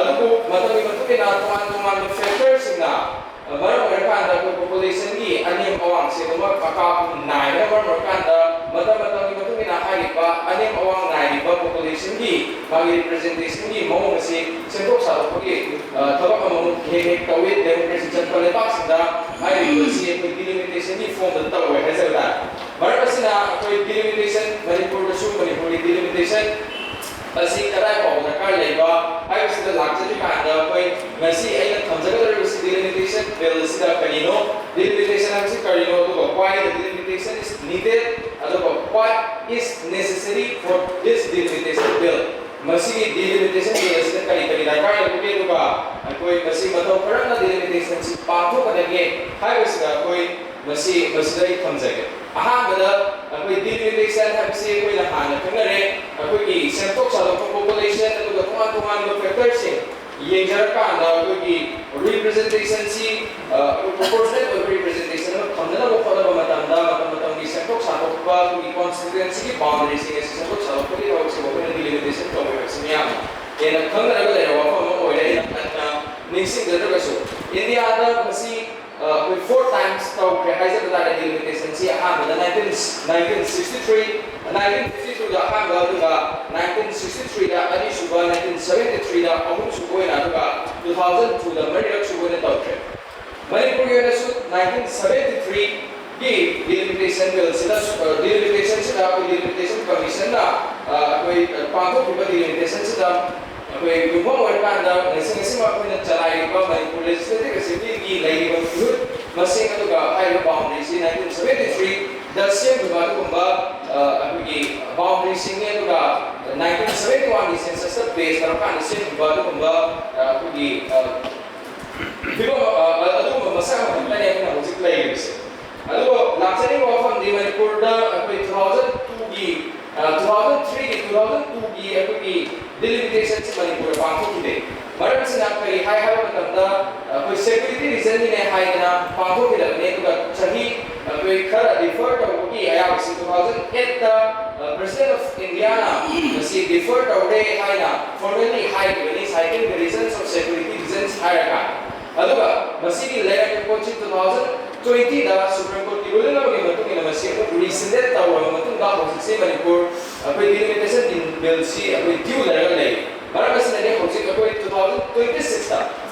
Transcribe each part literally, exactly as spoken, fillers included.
ꯑꯗꯨꯕꯨ ꯃꯇꯝꯒꯤ ꯃꯇꯨꯡ ꯏꯟꯅ ꯇꯣꯉꯥꯟ ꯇꯣꯉꯥꯟꯕ ꯐꯦꯛꯇꯔꯁꯤꯡꯅ ꯃꯔꯝ ꯑꯣꯏꯔꯀꯥꯟꯗ ꯑꯩꯈꯣꯏ ꯄꯣꯄꯨꯂꯦꯁꯟꯒꯤ ꯑꯅꯦꯝ ꯑꯋꯥꯡꯁꯦ ꯑꯗꯨꯃꯛ ꯑꯀꯥꯞꯄ ꯅꯥꯏꯕꯅ ꯃꯔꯝ ꯑꯣꯏꯔꯀꯥꯟꯗ ꯃꯇꯝ ꯃꯇꯝꯒꯤ ꯃꯇꯨꯡ ꯏꯟꯅ ꯍꯥꯏꯔꯤꯕ ꯑꯅꯦꯝ ꯑꯋꯥꯡ ꯅꯥꯏꯔꯤꯕ ꯄꯣꯄꯨꯂꯦꯁꯟꯒꯤ ꯃꯥꯒꯤ ꯔꯤꯄ꯭ꯔꯖꯦꯟꯇꯦꯁꯟꯒꯤ ꯃꯑꯣꯡ ꯑꯁꯤ ꯁꯦꯝꯗꯣꯛ ꯁꯥꯗꯣꯛꯄꯒꯤ ꯊꯕꯛ ꯑꯃꯃꯨꯛ ꯍꯦꯛ ꯍꯦꯛ ꯇꯧꯏ꯫ ꯗꯦꯃꯣꯀ꯭ꯔꯦꯁꯤ ꯆꯠꯄ ꯂꯩꯕꯥꯛꯁꯤꯡꯗ ꯍꯥꯏꯔꯤꯕ ꯑꯁꯤ ꯑꯩꯈꯣꯏ ꯗꯤꯂꯤꯃꯤꯇꯦꯁꯟꯒꯤ ꯐꯣꯝꯗ ꯇꯧꯋꯦ ꯍꯥꯏꯖꯕ ꯇꯥꯔꯦ꯫ ꯃꯔꯝ ꯑꯁꯤꯅ ꯑꯩꯈꯣꯏ ꯗꯤꯂꯤꯃꯤꯇꯦꯁꯟ ꯃꯅꯤꯄꯨꯔꯗꯁꯨ ꯃꯅꯤꯄꯨꯔꯒꯤ ꯗꯤꯂꯤꯃꯤꯇꯦꯁꯟ ꯑꯁꯤ ꯀꯗꯥꯏ ꯐꯥꯎꯕ ꯗꯔꯀꯥꯔ ꯂꯩꯕ ꯍꯥꯏꯕꯁꯤꯗ ꯂꯥꯛꯆꯗ꯭ꯔꯤ ꯀꯥꯟꯗ ꯑꯩꯈꯣꯏ ꯉꯁꯤ ꯑꯩꯅ ꯊꯝꯖꯒꯗꯧꯔꯤꯕꯁꯤ ꯗꯤꯂꯤꯃꯤꯇꯦꯁꯟ ꯕꯤꯜ ꯑꯁꯤꯗ ꯀꯔꯤꯅꯣ, ꯗꯤꯂꯤꯃꯤꯇꯦꯁꯟ ꯍꯥꯏꯕꯁꯤ ꯀꯔꯤꯅꯣ, ꯑꯗꯨꯒ why the delimitation is needed, ꯑꯗꯨꯒ what is necessary for this delimitation bill, ꯃꯁꯤꯒꯤ ꯗꯤꯂꯤꯃꯤꯇꯦꯁꯟ ꯕꯤꯜ ꯑꯁꯤꯗ ꯀꯔꯤ ꯀꯔꯤ ꯗꯔꯀꯥꯔ ꯂꯩꯕꯒꯦ, ꯑꯗꯨꯒ ꯑꯩꯈꯣꯏ ꯃꯁꯤ ꯃꯇꯧ ꯀꯔꯝꯅ ꯗꯤꯂꯤꯃꯤꯇꯦꯁꯟꯁꯤ ꯄꯥꯡꯊꯣꯛꯀꯗꯒꯦ ꯍꯥꯏꯕꯁꯤꯗ ꯑꯩꯈꯣꯏ ꯃꯁꯤ ꯃꯁꯤꯗ ꯑꯩ ꯊꯝꯖꯒꯦ꯫ ꯑꯍꯥꯟꯕꯗ ꯑꯩꯈꯣꯏ ꯗꯤꯂꯤꯃꯤꯇꯦꯁꯟ ꯍꯥꯏꯕꯁꯤ ꯑꯩꯈꯣꯏꯅ ꯍꯥꯟꯅ ꯈꯪꯅꯔꯦ, ꯑꯩꯈꯣꯏꯒꯤ ꯁꯦꯝꯗꯣꯛ ꯁꯥꯗꯣꯛꯄ ꯄꯣꯄꯨꯂꯦꯁꯟ ꯑꯗꯨꯒ ꯇꯣꯉꯥꯟ ꯇꯣꯉꯥꯟꯕ ꯐꯦꯛꯇꯔꯁꯤꯡ ꯌꯦꯡꯖꯔꯀꯥꯟꯗ ꯑꯩꯈꯣꯏꯒꯤ ꯔꯤꯄ꯭ꯔꯖꯦꯟꯇꯦꯁꯟꯁꯤ ꯄ꯭ꯔꯣꯄꯣꯔꯁꯅꯦꯜ ꯑꯣꯏꯕ ꯔꯤꯄ꯭ꯔꯖꯦꯟꯇꯦꯁꯟ ꯑꯃ ꯐꯪꯅꯅꯕ ꯍꯣꯠꯅꯕ ꯃꯇꯝꯗ ꯃꯇꯝ ꯃꯇꯝꯒꯤ ꯁꯦꯝꯗꯣꯛ ꯁꯥꯗꯣꯛꯄ ꯑꯩꯈꯣꯏꯒꯤ ꯀꯣꯟꯁꯇꯤꯇ꯭ꯌꯨꯑꯦꯟꯁꯤꯒꯤ ꯕꯥꯎꯟꯗꯔꯤꯁꯤꯡ ꯑꯁꯤ ꯁꯦꯝꯗꯣꯛ ꯁꯥꯗꯣꯛꯄꯒꯤ ꯊꯕꯛꯁꯤꯕꯨ ꯑꯩꯈꯣꯏꯅ ꯗꯤꯂꯤꯃꯤꯇꯦꯁꯟ ꯇꯧꯋꯦ ꯍꯥꯏꯕꯁꯤ ꯃꯌꯥꯝꯅ ꯍꯦꯟꯅ ꯈꯪꯅꯔꯒ ꯂꯩꯔꯕ ꯋꯥꯐꯝ ꯑꯃ ꯑꯣꯏꯔꯦ꯫ ꯑꯩꯅ ꯍꯟꯅ ꯅꯤꯡꯁꯤꯡꯖꯗ꯭ꯔꯒꯁꯨ ꯏꯟꯗꯤꯌꯥꯗ ꯃꯁꯤ ꯑꯩꯈꯣꯏ ꯐꯣꯔ ꯇꯥꯏꯝꯁ ꯇꯧꯈ꯭ꯔꯦ ꯍꯥꯏꯖꯕ ꯇꯥꯔꯦ ꯗꯤꯂꯤꯃꯤꯇꯦꯁꯟꯁꯤ꯫ ꯑꯍꯥꯟꯕꯗ nineteen nineteen sixty three nineteen fifty ꯇꯨꯗ ꯑꯍꯥꯟꯕ, ꯑꯗꯨꯒ ꯅꯥꯏꯟꯇꯤꯟ ꯁꯤꯛꯁꯇꯤ ꯊ꯭ꯔꯤꯗ ꯑꯅꯤꯁꯨꯕ, ꯅꯥꯏꯟꯇꯤꯟ ꯁꯕꯦꯟꯇꯤ ꯊ꯭ꯔꯤꯗ ꯑꯍꯨꯝꯁꯨꯕ ꯑꯣꯏꯅ, ꯑꯗꯨꯒ ꯇꯨ ꯊꯥꯎꯖꯟ ꯇꯨꯗ ꯃꯔꯤꯔꯛ ꯁꯨꯕ ꯑꯣꯏꯅ ꯇꯧꯈ꯭ꯔꯦ꯫ ꯃꯅꯤꯄꯨꯔꯒꯤ ꯑꯣꯏꯅꯁꯨ ꯅꯥꯏꯟꯇꯤꯟ ꯁꯕꯦꯟꯇꯤ ꯊ꯭ꯔꯤꯒꯤ ꯗꯤꯂꯤꯃꯤꯇꯦꯁꯟ ꯕꯤꯜꯁꯤꯗ, ꯗꯤꯂꯤꯃꯤꯇꯦꯁꯟꯁꯤꯗ ꯑꯩꯈꯣꯏ ꯗꯤꯂꯤꯃꯤꯇꯦꯁꯟ ꯀꯃꯤꯁꯟꯅ ꯑꯩꯈꯣꯏ ꯄꯥꯡꯊꯣꯛꯈꯤꯕ ꯗꯤꯂꯤꯃꯤꯇꯦꯁꯟꯁꯤꯗ ꯑꯩꯈꯣꯏ ꯌꯨꯝꯐꯝ ꯑꯣꯏꯔꯀꯥꯟꯗ ꯉꯁꯤ ꯉꯁꯤꯃꯛ ꯑꯩꯈꯣꯏꯅ ꯆꯂꯥꯏꯔꯤꯕ ꯃꯅꯤꯄꯨꯔ ꯂꯦꯖꯤꯁꯂꯦꯇꯤꯚ ꯑꯦꯁꯦꯝꯕ꯭ꯂꯤꯒꯤ ꯂꯩꯔꯤꯕ ꯃꯤꯍꯨꯠ ꯃꯁꯤꯡ ꯑꯗꯨꯒ ꯍꯥꯏꯔꯤꯕ ꯕꯥꯎꯟꯗꯔꯤꯁꯤ ꯅꯥꯏꯟꯇꯤꯟ ꯁꯕꯦꯟꯇꯤ ꯊ꯭ꯔꯤꯗ ꯁꯦꯝꯈꯤꯕ ꯑꯗꯨꯒꯨꯝꯕ ꯑꯩꯈꯣꯏꯒꯤ ꯕꯥꯎꯟꯗꯔꯤꯁꯤꯡꯅꯤ꯫ ꯑꯗꯨꯒ ꯅꯥꯏꯟꯇꯤꯟ ꯁꯕꯦꯟꯇꯤ ꯋꯥꯟꯒꯤ ꯁꯦꯟꯁꯁꯇ ꯕꯦꯁ ꯇꯧꯔꯀꯥꯟꯗ ꯁꯦꯝꯈꯤꯕ ꯑꯗꯨꯒꯨꯝꯕ ꯑꯩꯈꯣꯏꯒꯤ ꯐꯤꯕꯝ ꯑꯗꯨꯒꯨꯝꯕ ꯃꯁꯛ ꯑꯃꯈꯛꯇꯅꯦ ꯑꯩꯈꯣꯏꯅ ꯍꯧꯖꯤꯛ ꯂꯩꯔꯤꯕꯁꯦ꯫ ꯑꯗꯨꯒ ꯂꯥꯛꯆꯔꯤꯕ ꯋꯥꯐꯝꯗꯤ ꯃꯅꯤꯄꯨꯔꯗ ꯑꯩꯈꯣꯏ ꯇꯨ ꯊꯥꯎꯖꯟ ꯇꯨꯒꯤ ꯇꯨ ꯊꯥꯎꯖꯟ ꯊ꯭ꯔꯤꯒꯤ ꯇꯨ ꯊꯥꯎꯖꯟ ꯇꯨꯒꯤ ꯑꯩꯈꯣꯏꯒꯤ ꯗꯤꯂꯤꯃꯤꯇꯦꯁꯟꯁꯤ ꯃꯅꯤꯄꯨꯔꯗ ꯄꯥꯡꯊꯣꯛꯈꯤꯗꯦ꯫ ꯃꯔꯝꯁꯤꯅ ꯀꯔꯤ ꯍꯥꯏ ꯍꯥꯏꯕ ꯃꯇꯝꯗ ꯑꯩꯈꯣꯏ ꯁꯦꯀ꯭ꯌꯨꯔꯤꯇꯤ ꯔꯤꯖꯟꯒꯤꯅꯦ ꯍꯥꯏꯗꯅ ꯄꯥꯡꯊꯣꯛꯈꯤꯗꯕꯅꯤ꯫ ꯑꯗꯨꯒ ꯆꯍꯤ ꯑꯩꯈꯣꯏ ꯈꯔ ꯗꯤꯐꯔ ꯇꯧꯕꯒꯤ ꯑꯌꯥꯕꯁꯤ ꯇꯨ ꯊꯥꯎꯖꯟ ꯑꯦꯠꯇ ꯄ꯭ꯔꯁꯤꯗꯦꯟ ꯑꯣꯐ ꯏꯟꯗꯤꯌꯥꯅ ꯃꯁꯤ ꯗꯤꯐꯔ ꯇꯧꯔꯦ ꯍꯥꯏꯅ ꯐꯣꯔꯃꯦꯜꯂꯤ ꯍꯥꯏꯈꯤꯕꯅꯤ꯫ ꯁꯥꯏꯀꯜꯒꯤ ꯔꯤꯖꯟ ꯃꯁꯤꯒꯤ ꯂꯩꯔꯝꯃꯤꯕ ꯄꯣꯠꯁꯤ two thousand twenty ꯗ Supreme Court ꯀꯤ ruling ꯑꯃꯒꯤ ꯃꯇꯨꯡ ꯏꯟꯅ ꯃꯁꯤ ꯑꯃꯨꯛ rescinded ꯇꯧꯔꯕ ꯃꯇꯨꯡꯗ ꯍꯧꯖꯤꯛꯁꯤ ꯃꯅꯤꯄꯨꯔ ꯑꯩꯈꯣꯏ delimitation bill ꯁꯤ ꯑꯩꯈꯣꯏ due ꯂꯩꯔꯒ ꯂꯩ꯫ ꯃꯔꯝ ꯑꯁꯤꯅꯅꯤ ꯍꯧꯖꯤꯛ ꯑꯩꯈꯣꯏ two thousand twenty six ꯇ,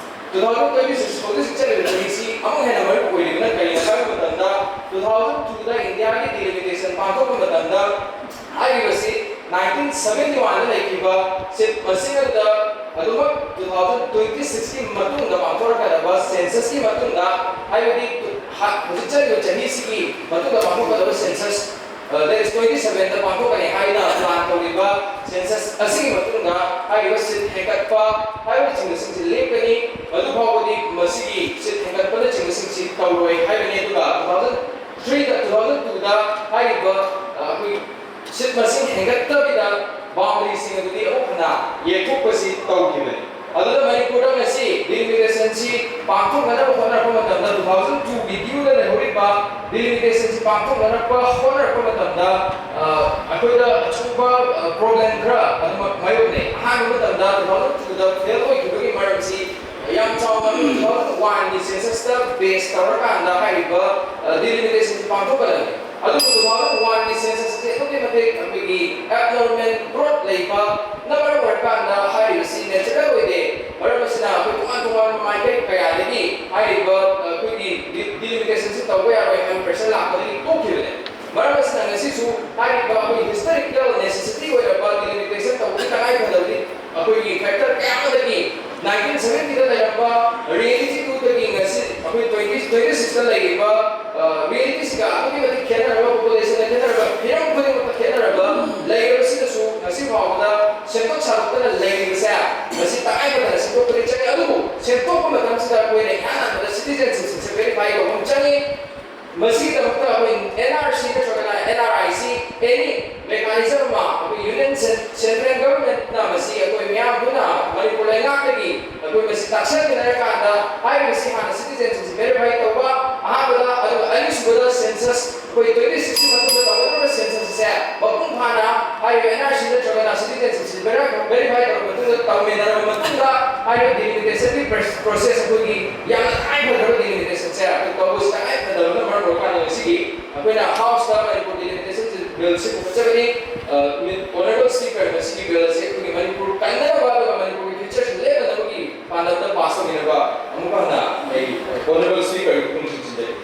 two thousand twenty six ꯍꯧꯖꯤꯛ ꯆꯠꯂꯤꯕ ꯆꯍꯤꯁꯤ ꯑꯃꯨꯛ ꯍꯦꯟꯅ ꯃꯔꯨ ꯑꯣꯏꯔꯤꯕꯅ ꯀꯔꯤꯅꯣ ꯍꯥꯏꯕ ꯃꯇꯝꯗ, two thousand two ꯗ ꯏꯟꯗꯤꯌꯥꯒꯤ delimitation ꯄꯥꯡꯊꯣꯛꯄ ꯃꯇꯝꯗ ꯍꯥꯏꯔꯤꯕꯁꯤ nineteen seventy one ꯗ ꯂꯩꯈꯤꯕ seat ꯃꯁꯤꯡ ꯑꯗꯨꯗ ꯑꯗꯨꯃꯛ two thousand twenty six ꯀꯤ ꯃꯇꯨꯡꯗ ꯄꯥꯡꯊꯣꯔꯛꯀꯗꯕ census ꯀꯤ ꯃꯇꯨꯡꯗ, ꯍꯥꯏꯕꯗꯤ ꯍ-, ꯍꯧꯖꯤꯛ ꯆꯠꯂꯤꯕ ꯆꯍꯤꯁꯤꯒꯤ ꯃꯇꯨꯡꯗ ꯄꯥꯡꯊꯣꯛꯀꯗꯕ census, ꯑ, that is twenty seven ꯗ ꯄꯥꯡꯊꯣꯛꯀꯅꯤ ꯍꯥꯏꯅ plan ꯇꯧꯔꯤꯕ census ꯑꯁꯤꯒꯤ ꯃꯇꯨꯡꯗ ꯍꯥꯏꯔꯤꯕ seat ꯍꯦꯟꯒꯠꯄ ꯍꯥꯏꯕꯅꯆꯤꯡꯕꯁꯤꯡꯁꯤ ꯂꯦꯞꯀꯅꯤ꯫ ꯑꯗꯨ ꯐꯥꯎꯕꯗꯤ ꯃꯁꯤꯒꯤ seat ꯍꯦꯟꯒꯠꯄꯅꯆꯤꯡꯕꯁꯤꯡꯁꯤ ꯇꯧꯔꯣꯏ ꯍꯥꯏꯕꯅꯤ꯫ ꯑꯗꯨꯒ two thousand three ꯗ, two thousand two ꯗ ꯍꯥꯏꯔꯤꯕ, ꯑ, ꯑꯩꯈꯣꯏ seat ꯃꯁꯤꯡ ꯍꯦꯟꯒꯠꯇꯕꯤꯗ boundary ꯁꯤꯡ ꯑꯗꯨꯗꯤ ꯑꯃꯨꯛ ꯍꯟꯅ ꯌꯦꯛꯊꯣꯛꯄꯁꯤ ꯇꯧꯈꯤꯕꯅꯤ꯫ ꯑꯗꯨꯅ ꯃꯅꯤꯄꯨꯔꯗ ꯉꯁꯤ delimitation ꯁꯤ ꯄꯥꯡꯊꯣꯛꯅꯅꯕ ꯍꯣꯠꯅꯔꯛꯄ ꯃꯇꯝꯗ, two thousand two ꯒꯤ due ꯗ ꯂꯩꯍꯧꯔꯤꯕ delimitation ꯁꯤ ꯄꯥꯡꯊꯣꯛꯅꯅꯕ ꯍꯣꯠꯅꯔꯛꯄ ꯃꯇꯝꯗ, ꯑ, ꯑꯩꯈꯣꯏꯗ ꯑꯆꯧꯕ, ꯑ, problem ꯈꯔ ꯑꯗꯨꯃꯛ ꯃꯥꯌꯣꯛꯅꯩ꯫ ꯑꯍꯥꯟꯕ ꯃꯇꯝꯗ two thousand two ꯗ fail ꯑꯣꯏꯈꯤꯕꯒꯤ ꯃꯔꯝꯁꯤ ꯌꯥꯝ ꯆꯥꯎꯅ two thousand one ꯒꯤ census ꯇ base ꯇꯧꯔꯀꯥꯟꯗ ꯍꯥꯏꯔꯤꯕ, ꯑ, delimitation ꯁꯤ ꯄꯥꯡꯊꯣꯛꯀꯗꯕꯅꯤ꯫ ꯑꯗꯨꯕꯨ two thousand one ꯒꯤ census ꯑꯁꯤ ꯑꯗꯨꯛꯀꯤ ꯃꯇꯤꯛ ꯑꯩꯈꯣꯏꯒꯤ abnormal growth ꯂꯩꯕꯅ ꯃꯔꯝ ꯑꯣꯏꯔꯀꯥꯟꯗ ꯍꯥꯏꯔꯤꯕꯁꯤ natural ꯑꯣꯏꯗꯦ꯫ ꯃꯔꯝ ꯑꯁꯤꯅ ꯑꯩꯈꯣꯏ ꯇꯣꯉꯥꯟ ꯇꯣꯉꯥꯟꯕ ꯃꯥꯏꯀꯩ ꯀꯌꯥꯗꯒꯤ ꯍꯥꯏꯔꯤꯕ, ꯑ, ꯑꯩꯈꯣꯏꯒꯤ de-, delimitation ꯁꯤ ꯇꯧꯕ ꯌꯥꯔꯣꯏ ꯍꯥꯏꯕ pressure ꯂꯥꯛꯄꯗꯒꯤ ꯇꯣꯛꯈꯤꯕꯅꯤ꯫ ꯃꯔꯝ ꯑꯁꯤꯅ ꯉꯁꯤꯁꯨ ꯍꯥꯏꯔꯤꯕ ꯑꯩꯈꯣꯏꯒꯤ historical necessity ꯑꯣꯏꯔꯕ delimitation ꯇꯧꯕꯒꯤ ꯇꯉꯥꯏ ꯐꯗꯕꯗꯤ ꯑꯩꯈꯣꯏꯒꯤ factor ꯀꯌꯥ ꯑꯃꯗꯒꯤ nineteen seventy ꯗ ꯂꯩꯔꯝꯕ reality ꯗꯨꯗꯒꯤ ꯉꯁꯤ ꯑꯩꯈꯣꯏ twenty twenty six ꯇ ꯂꯩꯔꯤꯕ, ꯑ, reality ꯁꯤꯒ ꯑꯗꯨꯛꯀꯤ ꯃꯇꯤꯛ ꯈꯦꯠꯅꯔꯕ, population ꯗ ꯈꯦꯠꯅꯔꯕ, ꯍꯤꯔꯝ ꯈꯨꯗꯤꯡꯃꯛꯇ ꯈꯦꯠꯅꯔꯕ ꯂꯩꯔꯕꯁꯤꯗꯁꯨ ꯉꯁꯤ ꯐꯥꯎꯕꯗ ꯁꯦꯝꯗꯣꯛ ꯁꯥꯗꯣꯛꯇꯅ ꯂꯩꯔꯤꯕꯁꯦ ꯃꯁꯤ ꯇꯉꯥꯏ ꯐꯗꯅ ꯁꯦꯝꯗꯣꯛꯄꯗꯤ ꯆꯪꯉꯤ꯫ ꯑꯗꯨꯕꯨ ꯁꯦꯝꯗꯣꯛꯄ ꯃꯇꯝꯁꯤꯗ ꯑꯩꯈꯣꯏꯅ ꯏꯍꯥꯟ ꯍꯥꯟꯕꯗ citizenship ꯁꯤꯡꯁꯦ verify ꯇꯧꯕ ꯑꯃ ꯆꯪꯉꯤ꯫ ꯃꯁꯤꯒꯤꯗꯃꯛꯇ ꯑꯩꯈꯣꯏ N R C ꯅꯠꯇ꯭ꯔꯒꯅ N R I C, any mechanism ꯑꯃ ꯑꯩꯈꯣꯏ Union Cen-, Central Government ꯅ ꯃꯁꯤ ꯑꯩꯈꯣꯏ ꯃꯤꯌꯥꯝ ꯄꯨꯟꯅ ꯃꯅꯤꯄꯨꯔ ꯂꯩꯉꯥꯛꯅ ꯑꯩꯈꯣꯏ ꯃꯁꯤ ꯇꯥꯛꯁꯟꯃꯤꯟꯅꯔꯀꯥꯟꯗ ꯍꯥꯏꯔꯤꯕꯁꯤ ꯍꯥꯟꯅ ꯁꯤꯇꯤꯖꯦꯟꯁꯤꯞꯁꯤ ꯚꯦꯔꯤꯐꯥꯏ ꯇꯧꯕ, ꯑꯍꯥꯟꯕꯗ, ꯑꯗꯨꯒ ꯑꯅꯤꯁꯨꯕꯗ ꯁꯦꯟꯁꯁ, ꯑꯩꯈꯣꯏ ꯇ꯭ꯋꯦꯟꯇꯤ ꯁꯤꯛꯁꯀꯤ ꯃꯇꯨꯡꯗ ꯇꯧꯒꯗꯧꯔꯤꯕ ꯁꯦꯟꯁꯁ ꯑꯁꯦ ꯃꯄꯨꯡ ꯐꯥꯅ ꯍꯥꯏꯔꯤꯕ ꯑꯦꯟ ꯑꯥꯔ ꯁꯤ ꯅꯠꯇ꯭ꯔꯒꯅ ꯁꯤꯇꯤꯖꯦꯟꯁꯤꯞꯁꯤ ꯚꯦꯔꯤꯐꯥꯏ ꯇꯧꯔꯕ ꯃꯇꯨꯡꯗ, ꯇꯧꯃꯤꯟꯅꯔꯕ ꯃꯇꯨꯡꯗ ꯍꯥꯏꯔꯤꯕ ꯗꯤꯂꯤꯃꯤꯇꯦꯁꯟꯒꯤ ꯄ꯭ꯔꯣꯁꯦꯁ, ꯑꯩꯈꯣꯏꯒꯤ ꯌꯥꯝꯅ ꯇꯉꯥꯏ ꯐꯗ꯭ꯔꯕ ꯗꯤꯂꯤꯃꯤꯇꯦꯁꯟꯁꯦ ꯑꯩꯈꯣꯏ ꯇꯧꯕꯁꯤ ꯇꯉꯥꯏ ꯐꯗꯕꯅ ꯃꯔꯝ ꯑꯣꯏꯔꯀꯥꯟꯗ ꯉꯁꯤꯒꯤ ꯑꯩꯈꯣꯏꯅ ꯍꯥꯎꯁꯇ ꯃꯅꯤꯄꯨꯔ ꯗꯤꯂꯤꯃꯤꯇꯦꯁꯟ ꯕꯤꯜꯁꯤ ꯄꯨꯈꯠꯆꯕꯅꯤ꯫ ꯑꯣꯅꯔꯦꯕꯜ ꯁ꯭ꯄꯤꯀꯔ, ꯉꯁꯤꯒꯤ ꯕꯤꯜ ꯑꯁꯤ ꯑꯩꯈꯣꯏꯒꯤ ꯃꯅꯤꯄꯨꯔ ꯀꯟꯅꯅꯕ ꯑꯗꯨꯒ ꯃꯅꯤꯄꯨꯔꯒꯤ ꯐ꯭ꯌꯨꯆꯔꯁꯤ ꯂꯦꯞꯅꯅꯕꯒꯤ ꯄꯥꯟꯗꯝꯗ ꯄꯥꯁ ꯇꯧꯃꯤꯟꯅꯕ ꯑꯃꯨꯛꯀ ꯍꯟꯅ ꯑꯩ ꯑꯣꯅꯔꯦꯕꯜ ꯁ꯭ꯄꯤꯀꯔꯒꯤ ꯈꯨꯔꯨꯝ ꯊꯝꯖꯔꯤ꯫